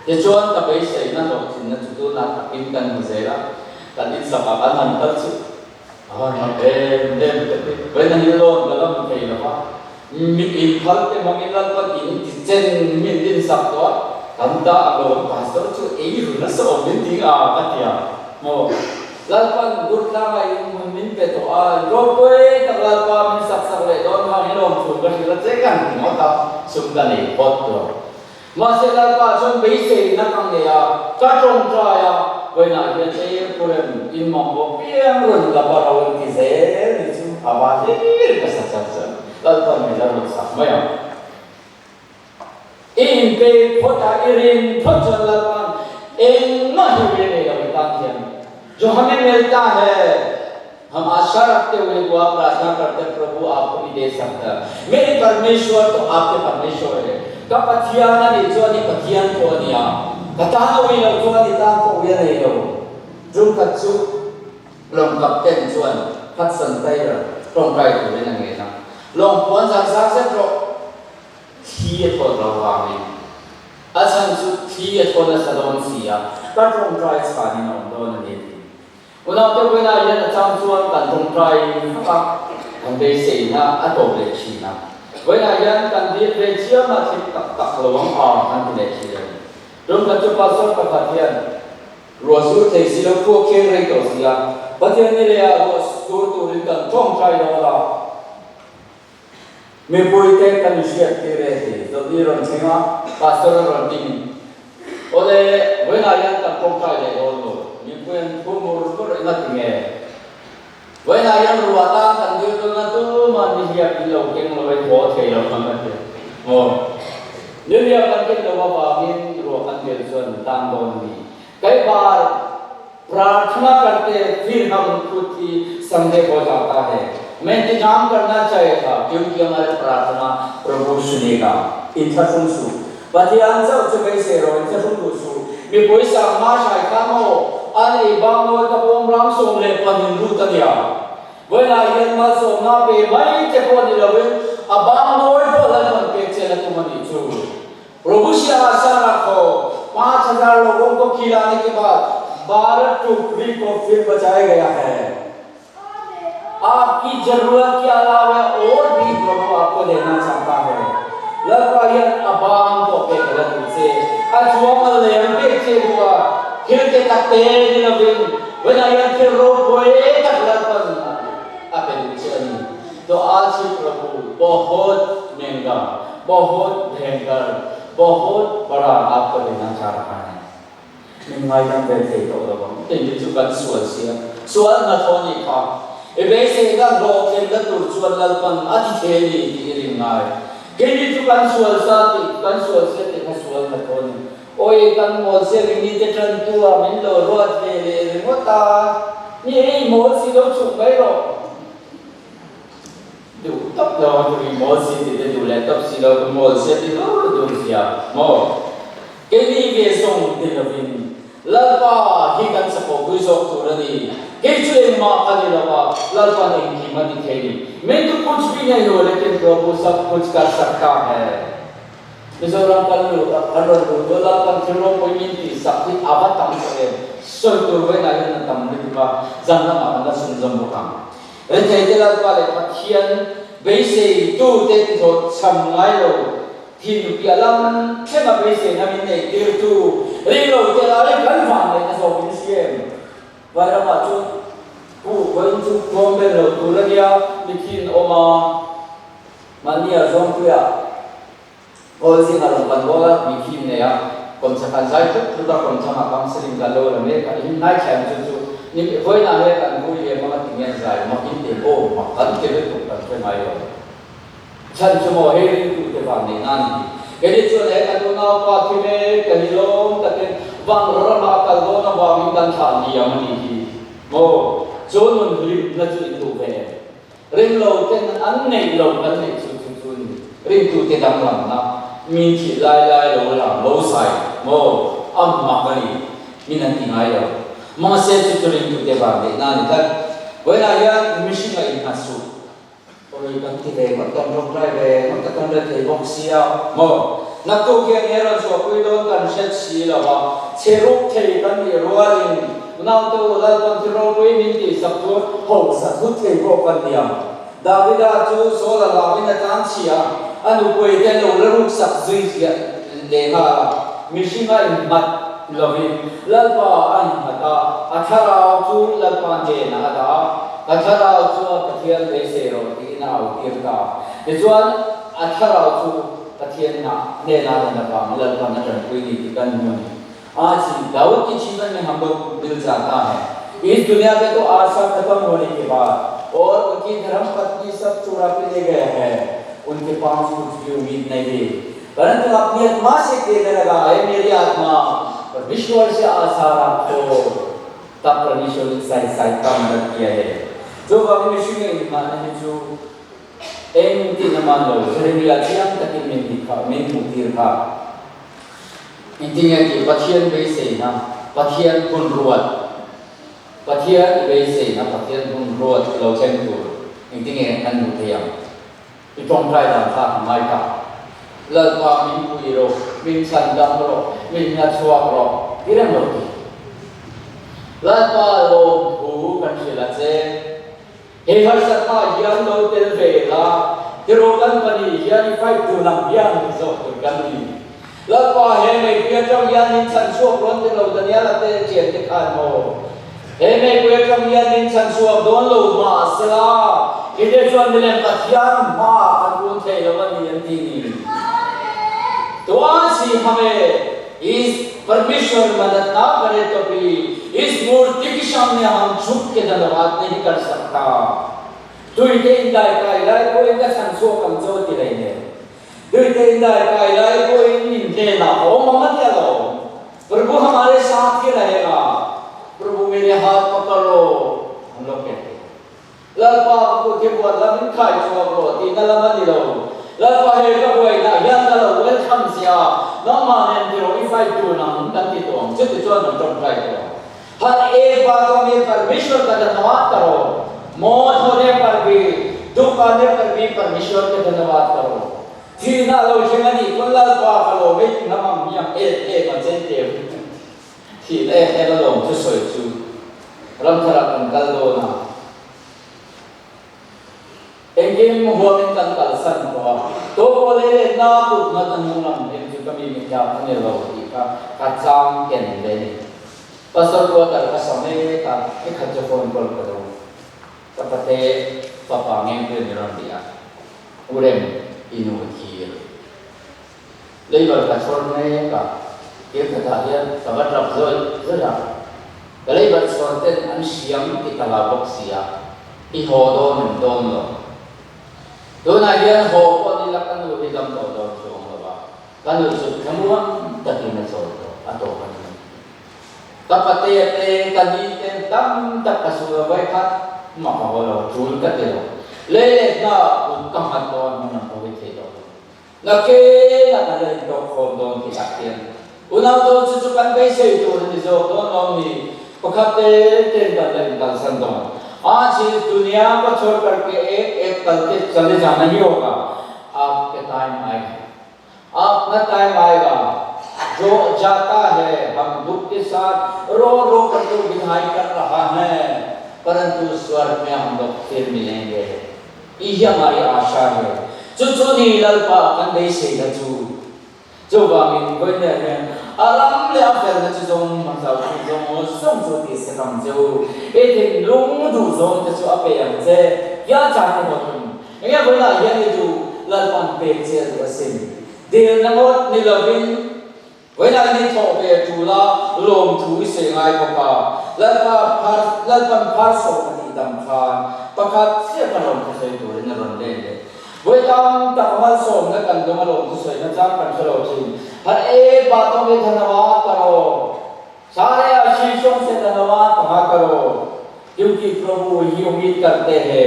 Tichuan ka beiseina hlawhtlinna chu tunah takin kan hmu zel a, kan insakah kan han kal chu a han mak em em ka ti. Vawiin hi loan ka la hmu thei lo va, Mi inphal te hmangin Lalpan in ti chen min dinsak tawh a, kan ta a lawm pastor chu ei ru nasa awm min ding a ka ti a maw. Lalpan Durtlanga in hmun min pe tawh a, ropui tak Lalpa min sak sak leh dawn vang hi lawmthu ka hrilh a che kan ti ngawt a, sum ka nei phawt tawh. Mahse Lalpa chuan beiseina ka nei a, ka tawngtai a, vawiinah hian Airpurem in mamawh piang rawn la va ro an ti zel ni chu a va hlir ka sa char char. Lalpa min la rawn sak mai ang. I inpek phawt a, i rin phawt chuan Lalpa'n engmah hi ri nei lo i tan hian Jo hame milta he. Hum aasha rakhte hue dua prarthna karte Prabhu aapko bhi de sakta. Mere Parmeshwar to aapke Parmeshwar hai. Ka Pathian a nih chuan i Pathian pawh a ni a, ka tan a ui loh chuan i tan pawh ui a nei lo. Ṭumkhat chu lawng captain chuan Hudson Taylor tawngtai turin a ngen a, Lawng puan zan zar zet rawh. Thli a thawn lo vangin. A chhan chu thli a thawn nasa dawn si a, ka tawngtai chhanin a awm dawn a ni a ti. Unaute vawiinah hian a chang chuan kan tawngtai vak a, kan beiseina a tawp leh thin a. Vawiinah hian kan dil ve chiam a, thil tak tak lo ang a kan ti leh thin a ni. Tum khat chu pastor pakhat hian ruah sur thei si lo khua kheng rei tawh si a, Pathian ni leh ah ruah sur turin kan tawngtai dawn a, Mipuite kan inhriat tir e ti Dawtni rawn thleng a, Pastor a rawn ding. Awle, vawiinah hian kan tawngtai leh dawn lo. Mipui an thu mur mur eng a ti nge? Vawiinah hian ruah tan kan dil dawn a, tumah nihliap in lo keng lo e, haw thei lo ang a ti. Maw? Nihliap kan ken lo avangin ruah kan dil chuan tan dawn a ni. Kai bar प्रार्थना करते फिर हम खुद ही संदेह हो जाता है। हमें इंतजाम करना चाहिए था क्योंकि हमारे प्रार्थना Prabhu sunega. Inthlahrung suh. Pathian chauh chu beisei rawh, inthlahrung duh suh. Mipui sangha hrai kha maw an ei bang nawi ka pawm ram 12 lut a nia. Vawiinah hian malsawmna pe mai te pawh ni loin a bang nawi pawh la rawn pek che la tum a nih chu. Prabhu सिंहासन रखो 5000 लोगों को खिलाने के बाद 12 टुकड़ी को फिर बचाया गया है। आपकी जरूरत के अलावा और भी प्रभु आपको देना चाहता है। Lalpa hian a bang pawh pek a la duh che, a chuang a lem pek che duh a, thil te tak te ni lovin vawiinah hian thil ropui tak Lalpan a pe duh che a ni. To आज ही प्रभु बहुत महंगा, बहुत भयंकर, बहुत बड़ा आपको देना चाह रहा है। Min ngaidam ve thei tawh lo ang. Hei hi chu kan sual sia, sual hnathawh a nih kha. I beiseina hlawhtlinna tur chuan Lalpan a ti thei a ni tih i rin ngai. Keini chu kan sual sa tih, kan sual sia tih kha sual hnathawh a ni. Awi, kan mawl sia ring ni te tantu ah min lo ruat ve leh ringawt a, ni hei mawl si lo chhuk mai rawh. Duh tawp lo a tui mawl si ti te duh leh tawp si lo ka mawl sia ti dur dur zia maw? Keini ve zawng ti lovin Lalpa hi kan chapawhpui zawk tur a ni. Kei chu engmah ka ni lo a, Lalpa'n engkim a ti thei ni. Main tu kuch bhi nahi ho lekin Prabhu sab kuch kar sakta hai. Mizoram kan luh kan rawn luh dawn a, kan thil ropui min tih sak hi a va tam tawh em? Sawi tur vawiinah hian a tam lutuk a, zan lamah kan la chhunzawm bawk ang. Retheite Lalpa leh Pathian beiseitute tihhlawh cham ngai lo, thin piah lam thlenga beiseina min neihtirtu ringlote lai kan vanneihna zawkin siam. Vairamah chuan pu vawiin chu tlawm bel lo tur a nia, mithiin awm a, mahnia zawngpuia Kawl zinga rawn pan bawk a, mithiin nei a, kawmchhak an zai thut thut a, kawmchhangah counselling kan lo la mek a, in hnaithlaim chu chu ni vawiinah hian kan vui lem anga ti nge an zai mak in ti aw mak kan ti lutuk kan hre ngai lo. Chhan chu maw hei ringtute van neih nan ni. Kei chuan he kan unaupa thi mek ka hi lawm takin van rama a kal dawn avangin kan thlah liam a nih hi maw chu nun hlimna chu in duh ve em? Ringlo ten an neih lo kan neih chu chu chu ni. Ringtute danglamna min thih lai lai lo lang lo sai maw a mak a ni min an ti ngai lo. Mahse chu chu ringtute van neihna a ni tlat. Vawiinah hian mihring a innghat suh. Awi kan ti ve ngawt kan tawngtai ve ngawt a kan re thei bawk sia maw. Naktuk hian nge rawn chhuahpui dawn kan hret si lo a, chhe ruk thei kan nih rualin Naute u Lalpan thil ropui min tihsak chu hausa thut thei pawh kan ni ang. Davida chu Saul a hlauin a tlan chhia a, a nupui te lo la ruksak zui ziah leh nghal a. Mihring a innghat lovin Lalpa a innghat a, a thlarau chu Lalpa hnenah a dah a, Ka thlarau chu a Pathian beisei rawh tiin a autir ta. Tichuan a thlarau chu Pathian hnenah a dan avang Lalpan a tanpui ni tih kan hmu a ni. आज दाऊद के जीवन में हम लोग मिल जाता है। इस दुनिया में तो आशा खत्म होने के बाद और उनकी धर्म पत्नी सब चुरा के ले गए हैं, उनके पास कुछ भी उम्मीद नहीं थी, परंतु अपनी आत्मा से कहने लगा, है मेरी आत्मा परमेश्वर से आशा रखो। तब परमेश्वर ने सहायता मदद किया है। जो परमेश्वर ने माने जो eng ti na man lo Jeremia chiang takin min ti kha min hmuh tir kha Engtinge tih Pathian beiseina Pathian hun ruat Pathian i beiseina Pathian hun ruat lo thleng tur engtinge kan hmuh thei ang? I tawngtai dan kha ka ngai ta. Lalpa min pui rawh, min chhan dam rawh, min hna chhuak rawh ti reng lo ti. Lalpa lawmthu kan hrilh a che. Hei harsatna hian lo tel ve la, tiraw kan pahnih hian i fight dun ang hian zawk tur kan ni. Lalpa he meipui atang hian min chhan chhuak rawn ti lo Daniela te thian te khan maw? He meipui atang hian min chhan chhuak dawn lo mahsela kite chuan milem Pathian hmaah kan kun thei lo a ni an ti ni. Tuan si hame is परमेश्वर मदद ना करे तो भी इस मूर्ति के सामने हम झुक के धन्यवाद नहीं कर सकता। Tuite indai kai lai pawhin ka chhan chhuak ang chu a ti rei nen. Tuite indai kai lai pawhin min hnenah a awm ang a ti alawm. Prabhu hamare saath hi rahega. Prabhu mere haath pakaro an lo keh thei. Lalpa ka kut hi buan lam in khai chhuak rawh tihna lam a ni lo. Lalpa hei ka buaina hian ka lo welcome che a, nangmah nen tiraw i fight tun ang kan ti tawh ang chu tichuan an tawngtai tawh ang. Har ek bato me Parmeshwar ka dhanawad karo, mawt hone par bhi, dukh aane par bhi Parmeshwar ke dhanawad karo. Thihna a lo thleng a nih pawn Lalpa ka lawm e ti ngam ang hmiang em em a chen teh thihna em em a lawm thusawi chu ramthar ah kan kal dawn a. Engkim huamin kan kalsan tawh a, tawpaw lei letna kut nghat a hnung lam em chu ka mi mitla ka ni lo tih kha ka chang ken ve ni. Pastor quarter ka sa mek a, ni khat chu phone call ka dawng. Ka pate fapa ngengpui ni rawn ti a, U Rem, i nu thir. Labour ka chhawr mek a, kir khatah hian ka va tap zawih zawih a, ka labour chhawr ten an hriam ti ka hlau bawk si a, i haw dawn em dawn lo. Tunah hian haw pawh ni la ka nu hi dam tawh dawn chuang lo a, ka nu chu thlamuang takin a chawl tawh, a tawp a ni. Ka patea te, ka ni ten tam tak ka su lo vai kha mah ka haw lo, tul ka ti lo. Lei letna kut ka nghat dawn hmun ang ka hawi thei tawh lo. Nakin a kan la intawk khawm dawn tih ah hian unau dawn chu chu kan beisei tur a ni zawk dawn lo ni. Pakhat te ten kan la inkalsan dawn. Aaj is duniya ko chhor karke ek ek kal ke chale jana hi hoga. Aapke time aayega. Aapna time aayega. Jo jata hai hum dukh ke saath ro ro kar to bidhai kar raha hai parantu swarg mein hum log phir milenge. I hi hamari asha he. Chu chu ni Lalpa kan beisei na chu. Chuvangin Goiner hian a ram leh a felna chu zawng hmasa u tih zawng aw zawng chu ti se ram che u. I thinlung duh zawng te chu a pe ang che. Kia cha te maw tum. Enge vawiinah hian i duh Lalpa'n pek che a duh asin. Dilna ngawt ni lovin Vawiinah ni thawh ve tul a, lawmthu i sawi ngai bawk a. Lalpa phar, Lalpan phar sawm a tih dam khan pakhat chiah ka lawmthu sawi turin a rawn len leh. Vawi tam tak malsawmna kan dawng a lawmthu sawina chang kan hre lo thin. Har e pa tawng e thanawat ka raw. Sare a shi sawng se thanawat ka ha ka raw. Kyunki Prabhu hi umid karte he.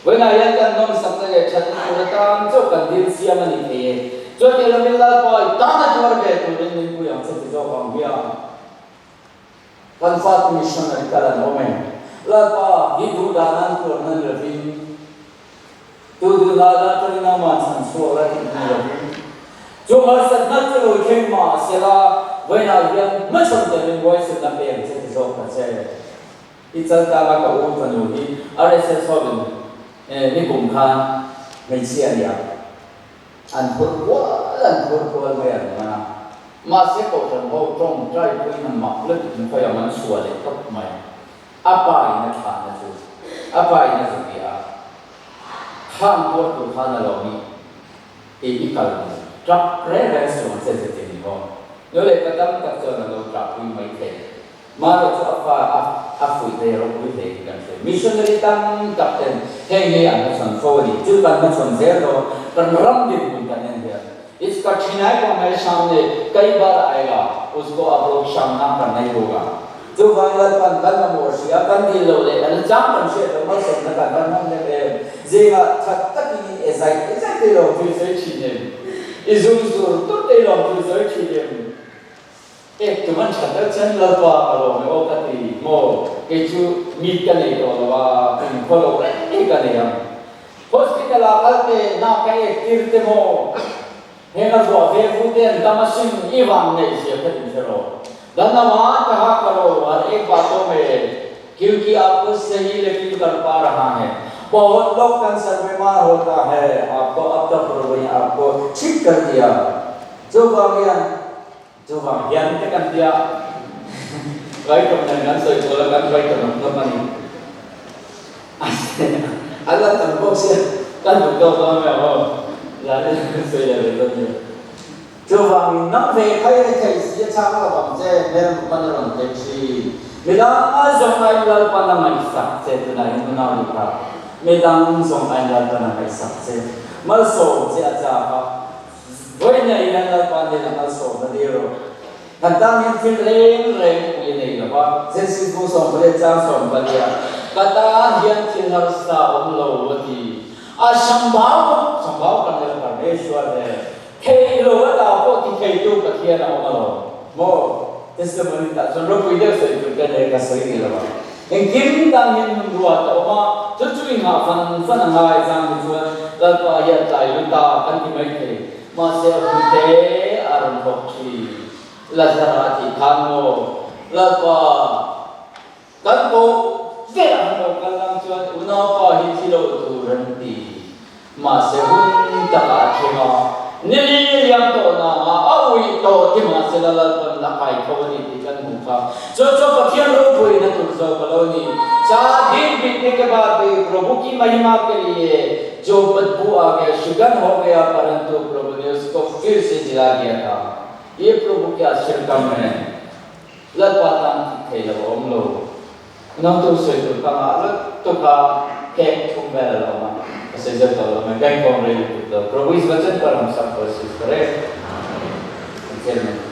Vawiinah hian kan nawmsakna leh thatna tur atan chauh kan dil siam a ni thei e. Chuan ti lovin Lalpa i tan a tuar ve turin min pui ang che ti zawk ang hian kan fate missionary kal an awm em? Lalpa hi duh dan an tuarna ni lovin tu duh dan atangin aman chhan chhuak la tih ni lovin chu harsatna chu lo thleng mah sela vawiinah hian hmachhawn telin huaisenna pe ang che ti zawk ta che. I chaltanga ka u fanu hi RSS hovin nikum khan hmeichhia a nia, an phur kual an phur kual mai an man a, mahse kohhran ho tawngtai puiin a mak lutuk in khawi ang an chhuah leh tawp mai, a pa in a thlahna chu a pa in a zu bia a, khang tuar tur khan a lo ni i i kal ni tap reng reng suh ang che zeti ni maw, nu leh pa tam tak chuan a lo tah pui mai thei. Mara chu a fa a a fuih hle ropui hle in kan hria. Missionary tam tak ten heng hi an hmachhawn fo a ni. Chu kan hmachhawn zel dawn kan ram dinhmun kan en hian. Is kathinai ko mere samne kai bar aega usko aap log samna karna hi hoga. Chuvang Lalpan kan mamawh hria kan dil loh leh an chang kan hriat loh malsawmna kan van hman lem em. Zingah that takin i e zai zai te lawm thil sawi thin em. I zum zur tur te lawm thil sawi thin em. Ek tum an that deuh chuan Lalpa ka lawm e aw ka ti maw, kei chu meet ka nei tawh lo a, kum khaw lo reng hi ka nei ang. Hospital ah kal te hna ka ek tir te maw, heng a vuah ve vu te an dam asin i van neih zia kha in hre rawh. Dhanawat ka ha ka ro har ek bato me kyunki aapko sahi lekin kar pa raha hai. Bahut log cancer bemar hota hai, aapko ab tak prabhu ne aapko thik kar diya. Chuvang hian Chuvang hian te kan tia vai tawng nen kan sawi pawl a kan vai tawng ang hlawm a ni. A la tam bawk sia kan duh tawk dawn mai ang aw. Zan in kan sawi leh ve dawn nia. Chuvangin nang ve khai le thei si a chhang lo ang che hmel pan a rawn tek thin. Midang zawng aiin Lalpan a ngaihsak che tunah hian unau nih kha. Midang zawng aiin Lalpan a ngaihsak che. Malsawm che a chak a. Vawiina in an Lalpa hnenah malsawmna dil rawh. Kan tan hian thil reng reng pui a nei lo va, Genesis bu 18 chang 14 Ka tan hian thil harsa awm lo a ti. A sambau, sambau kan leh parmeshwar. hian a awm alawm maw? Testimony tah chuan ropui deuh sawi tur ka nei ka sawi ni lo ang. Engkim tan hian hun ruat a awm a, chu chu i nghah fan fan a ngai chang hi chuan Lalpa hian tlai lut a kan ti mai thei. Mahse a hun te a rawn thawk thin. Lazara a tih khan maw Lalpa kan ko vel ang lo kal lang chuan unaupa hi thi lo tur an ti. Mahse hun takah a thleng a, nili liam tawh nanga a uih tawh ti mahse la Lalpan la kai tho a ni tih kan hmuh kha. Chu chu Pathian ropuina tur zawk a lo ni. Cha din bitne ke baad bhi Prabhu ki mahima ke liye jo badbu aa gaya shugan ho gaya parantu Prabhu ne usko phir se jila diya tha. Ye Prabhu ke ashchar kam hai. Lalpa tan tih thei lo a awm lo. Nangtu sawi tur ka ngah lutuk a, cake thum vel a lo awm a, ka sawi zeuh tawh lo mai, bank awm rei lutuk lo. Prabhu is vachan par hum sab ko ashish kare. Kan chairman.